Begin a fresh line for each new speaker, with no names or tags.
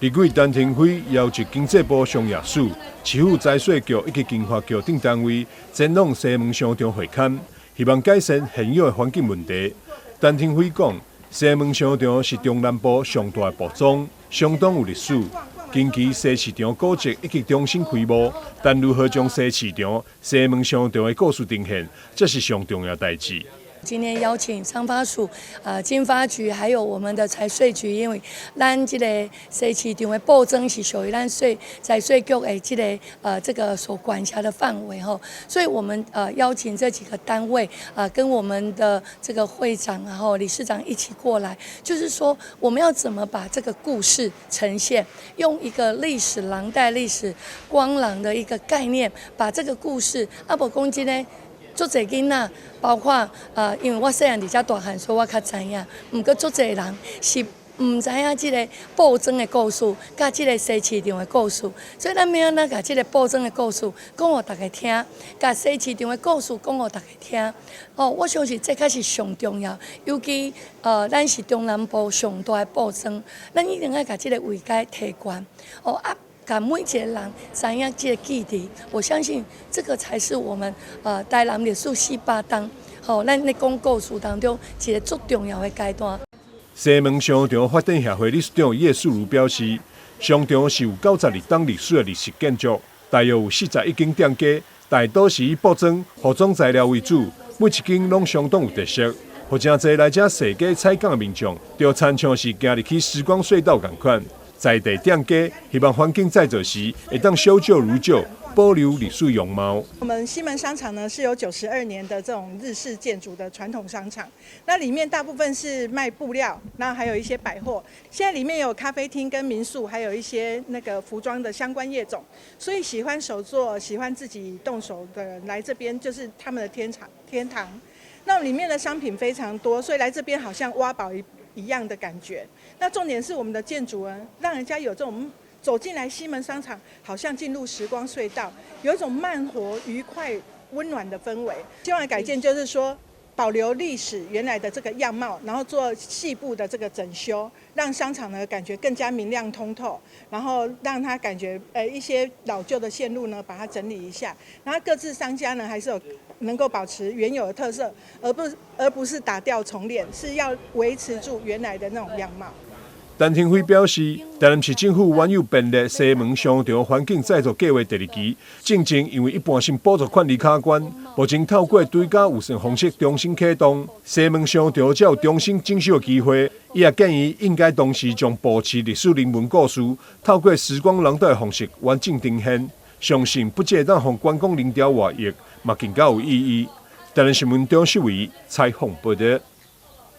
立委陳亭妃邀集經濟部商業署、市府財稅局以及經發局等單位前往西門商場會勘，希望改善現有的環境問題。陳亭妃講，西門商場是中南部上大的布莊，相當有歷史。近期西市場古蹟已經重新開幕，但如何將西市場、西門商場的故事呈現，這是上重要代誌。
今天邀請商發署、經發局，還有我們的財稅局，因為咱這個西市場的布莊是屬於咱稅財稅局的這個所管轄的範圍吼，所以我們邀請這幾個單位啊，跟我們的這個會長然後理事長一起過來，就是說我們要怎麼把這個故事呈現，用一個歷史廊帶、歷史光廊的一個概念，把這個故事啊，無講真呢。足濟囡仔，包括因為我細漢佇遮大漢，所以我較知影。毋過足濟人是毋知影這个布莊的故事，佮這个西市場的故事。所以咱欲按怎共這个布莊的故事講予大家聽，共西市場的故事講予大家聽。哦，我相信這較是上重要。尤其咱是中南部上大的布莊，咱一定愛共這个位階提懸。哦啊。共每一個人知影這个記憶，我相信這個才是我們台南歷史400冬，吼，咱咧講故事當中一个足重要的階段。
西門商場發展協會理事長葉素如表示，商場是有92冬歷史的日式建築，大約有41間店家，大多是以布莊、服裝材料為主，每一間攏相當有特色，予誠濟來遮踅街採購的民眾，就親像是行入去時光隧道仝款。在地店家希望環境再造時，會當修舊如舊，保留歷史容貌。
我們西門商場呢是有92年的這種日式建築的傳統商場，那裡面大部分是賣布料，那還有一些百貨。現在裡面有咖啡廳跟民宿，還有一些那個服裝的相關業種。所以喜歡手作、喜歡自己動手的人來這邊就是他們的天堂。天堂。那裡面的商品非常多，所以來這邊好像挖寶一樣的感覺。那重點是我們的建築呢，讓人家有這種走進來西門商場，好像進入時光隧道，有一種慢活、愉快、溫暖的氛圍。希望改建就是說，保留歷史原來的這個樣貌，然後做細部的這個整修，讓商場呢感覺更加明亮通透，然後讓它感覺一些老舊的線路呢把它整理一下，然後各自商家呢還是有能夠保持原有的特色，而不是打掉重練，是要維持住原來的那種樣貌。
陳亭妃表示，台南市政府原有編列西門商場環境再造計畫第二期，進前因為一般性補助款而卡關，目前透過追加預算方式重新啟動，西門商場才有重新整修的機會。伊也建議應該同時將布市歷史人文故事，透過時光廊道的方式完整呈現，相信不只會當予觀光人潮外溢，嘛更加有意義。台南新聞張秀偉採訪報道。